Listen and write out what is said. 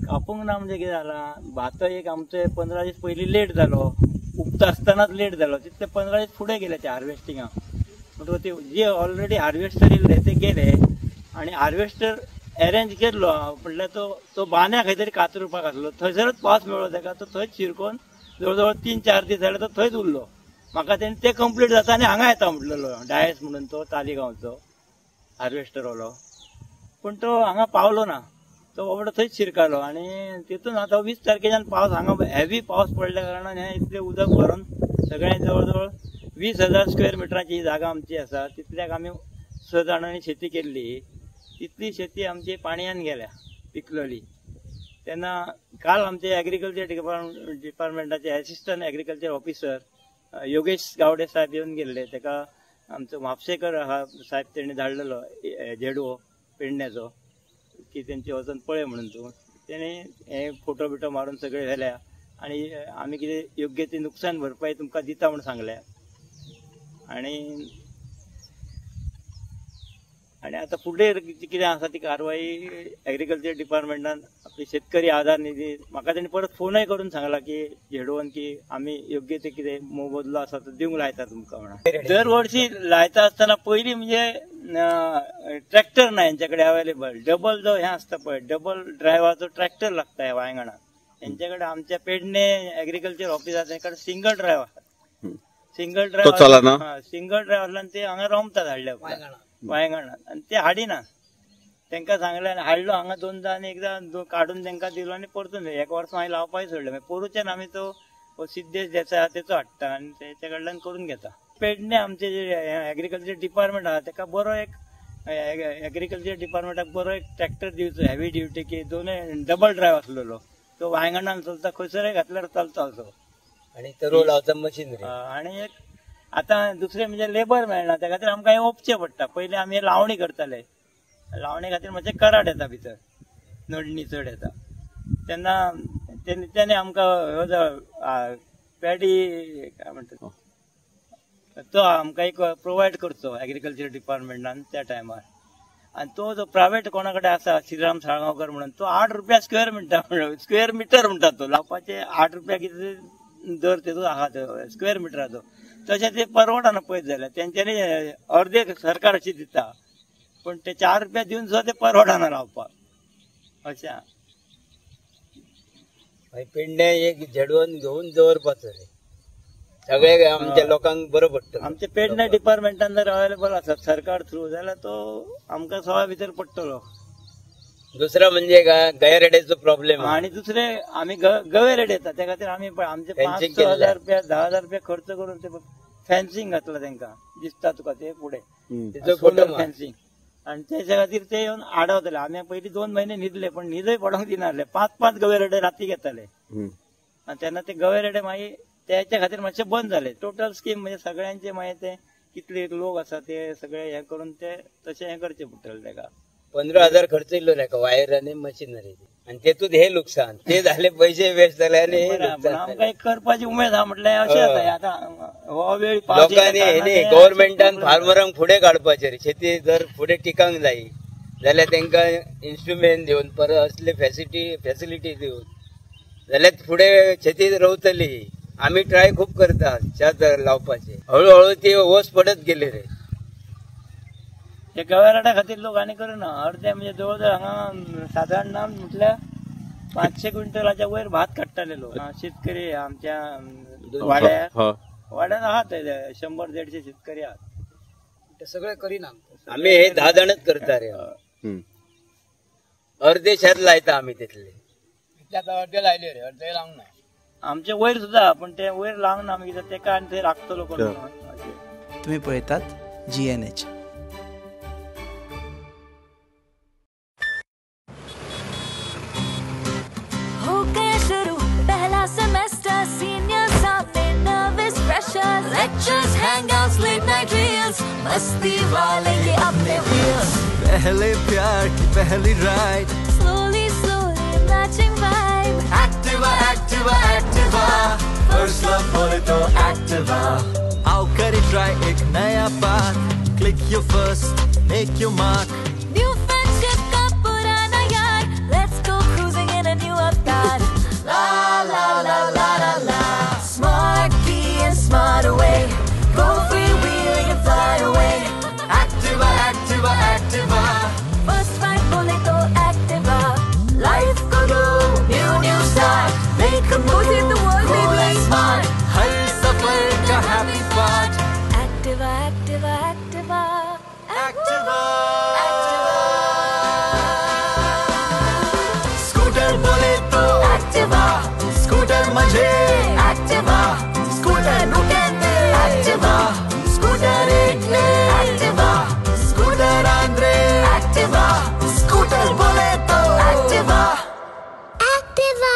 कापूंक ना म्हणजे कितें जालां, भात एक आमचे 15 दीस पयलीं लेट जालो, उगता आसतनाच लेट जालो, तितले 15 दीस फुडें गेले ते हार्वेस्टिंगाक. म्हणटकच ते जे ऑलरेडी हार्वेस्टर येयल्ले ते गेले आनी हार्वेस्टर एरेंज केल्लो म्हटल्यार तो बांद्या खंय तरी कातरुपाक आसलो, थंयसरच पावस मेळ्ळो ताका, तो थंयच शिरकोन जवळ जवळ 3-4 दीस जाले तो थंयच उरलो. म्हाका तेणें ते कंप्लीट जाता आनी हांगा येता म्हटलेलो डायस म्हणून तो तालिगांवचो हार्वेस्टरवालो, पूण तो हांगा पावलो ना, तो बाबडो थंयच शिरकालो. आनी तितून आतां 20 तारखेच्यान पावस हांगा हेवी पावस पडल्या कारणान हें इतलें उदक भरून सगळें जवळ जवळ 20,000 स्क्वेअर मिटराची जागा आमची आसा, तितल्याक आमी 6 जाणांनी शेती केल्ली, तितली शेती आमची पाणयान गेल्या पिकलेली. तेन्ना काल आमचे एग्रीकल्चर डिपार्टमेंटाचे assistant agriculture officer Yogesh Gawade साहेब येवन गेल्ले, ताका आमचो म्हापशेकर आहा साहेब तेणी धाडलेलो झेडवो पेडण्याचो की तेंचे वचून पळय म्हणून तूं, तेणी हे फोटो बिटो मारून सगळे व्हेल्या आनी आमी कितें योग्य ती नुकसान भरपाई तुमकां दिता म्हूण सांगल्या. आनी आनी आतां फुडें कितें आसा ती कारवाई एग्रीकल्चर डिपार्टमेंटान आपली शेतकरी आधार निधी म्हाका तेणी परत फोनय करून सांगला की झेडोवन की आमी योग्य ते कितें मोबदलो आसा तो दिवंक लायता तुमकां म्हणून. दर वर्सी लायता आसतना पयलीं म्हणजे ट्रॅक्टर ना हेंच्या कडेन अवेलेबल, डबल जो हें आसता पळय डबल ड्रायव्हाचो ट्रॅक्टर लागता ह्या वायंगणाक, हेंच्या कडेन आमच्या पेडणे एग्रीकल्चर ऑफिसार तेंच्या कडेन सिंगल ड्रायव्ह आसा, सिंगल ड्रायव्ह सिंगल ड्रायव्ह आसल्यान ते हांगा रोमतात हाडल्या वायंगणात आनी ते हाडिना. तांकां सांगलें आनी हाडलो हांगा 2दा आनी एकदां काडून तांकां दिलो आनी परतून एक वर्स मागीर लावपाक सोडलें. मागीर पोरूच्यान आमी तो सिद्धेश देसाय तेचो हाडटा आनी तेच्या कडल्यान करून घेता. पेडणे आमचे जे एग्रीकल्चर डिपार्टमेंट आसा ताका बरो एक एग्रीकल्चर डिपार्टमेंटाक बरो एक ट्रॅक्टर दिवचो हेवी ड्युटी की दोनूय डबल ड्रायव्ह आसलेलो, तो वायंगणान चलता खंयसरय घातल्यार चलता असो. आनी तो लावता मशिनरी. आनी एक आतां दुसरें म्हणजे लेबर मेळना, त्या खातीर आमकां हें ओपचें पडटा. पयलीं आमी लावणी करताले, लावणे खातीर मातशें कराट येता भितर, नडणी चड येता, तेन्ना तेणे आमकां हो जो पॅडी काय म्हणटा तो आमकां एक प्रोवायड करचो एग्रीकल्चर डिपार्टमेंटान त्या टायमार. आनी तो जो प्रायवेट कोणा कडेन आसा श्रीराम साळगांवकर म्हणून, तो 8 रुपया स्क्वेअर मिटर स्क्वेअर मिटर म्हणटा, तो लावपाचे 8 रुपया कितें दर तेजो आहा तो स्क्वेअर मिटराचो. तशें ते परवडना पळयत जाल्यार तेंच्यांनी अर्दे सरकार अशी दिता, पूण ते 4 रुपया दिवन सुद्दां ते परवडना लावपाक. अशें पेडणे एक झेडवन घेवन दवरपाचो रे सगळे आमच्या लोकांक बरो पडटलो. आमचे पेडणे डिपार्टमेंटान जर अवेलेबल आसा सरकार थ्रू जाल्यार तो आमकां सवा भितर पडटलो. दुसरा म्हणजे गैरेड्याचो प्रॉब्लेम. आणि दुसरे आमी गवे रेड येता त्या खातीर आमी आमचे 5-6 हजार रुपया 10,000 रुपया खर्च करून ते फेन्सिंग घातला तेंका दिसता तुका ते फुडें सोलर फेन्सिंग, आनी तेच्या खातीर ते येवन आडवतले. आमी पयलीं 2 म्हयने न्हिदले, पण न्हिदय पडोंक दिनासले, 5-5 गवे रेडे राती घेताले आनी तेन्ना ते गवे रेडे मागीर तेच्या खातीर मातशे बंद जाले. टोटल स्कीम म्हणजे सगळ्यांचे मागीर ते कितले लोक आसा ते सगळे हें करून ते तशें हें करचें पडटलें तेका. 15,000 खर्च येयलो नाका वायर आनी मशिनरी, आनी तेतूंत हे लुकसान ते जाले, पैसे वेस्ट जाले. आनी आमकां एक करपाची उमेद आहा म्हटल्यार अशें जाता. आतां हो वेळ लोकांनी हेणी गव्हर्मेंटान फार्मरांक फुडें काडपाचें रे, शेती जर फुडें टिकांक जाय जाल्यार तेंकां इन्स्ट्रुमेंट दिवन परत असले फेसिलिटी दिवन जाल्यार फुडें शेती रोवतली. आमी ट्राय खूब करता शेत लावपाचें, हळूहळू ती वस पडत गेली रे. ते गव्या खातीर लोक आनी करना अर्दे म्हणजे जवळ जवळ हांगा सादारण ना म्हटल्यार 500 क्विंटलाच्या वयर भात काडटाले लोक शेतकरी. आमच्या वाड्यार वाड्यार आहात 100-150 शेतकरी आहात, ते सगळे करीना आमी, हे 10 जाणच करता रे. अर्दे शेत लायता आमी तितले, अर्दे लायले रे, अर्दे लावंक ना आमचे वयर सुद्दां, पण ते वयर लावंक ना आमी कित्याक तेका आनी थंय राखतलो कोण. तुमी पळयतात GNH. हो गया शुरू पहला सेमेस्टर, सीनियर सामने nervous pressure, lectures, hangouts, late night reels, मस्ती वाले ये अपने व्हील्स. पहले प्यार की पहली ride, slowly slowly matching vibe, Activa Activa. आओ करे ट्राई एक नया path, click your first, make your mark. New friendship का पुराना यार, let's go cruising in a new avatar. La la la la la la, smart key and smart away, go freewheeling and fly away. Activa Activa Activa, first ride बोले तो Activa. Life co do new new start, make a move, the world cool and smart. हर सफर का happy part. Activa Activa Activa Activa. Scooter बोले तो Activa, scooter मजे Activa, scooter नु कहते Activa, scooter इटले Activa, scooter Andre Activa, scooter बोले तो Activa. Activa.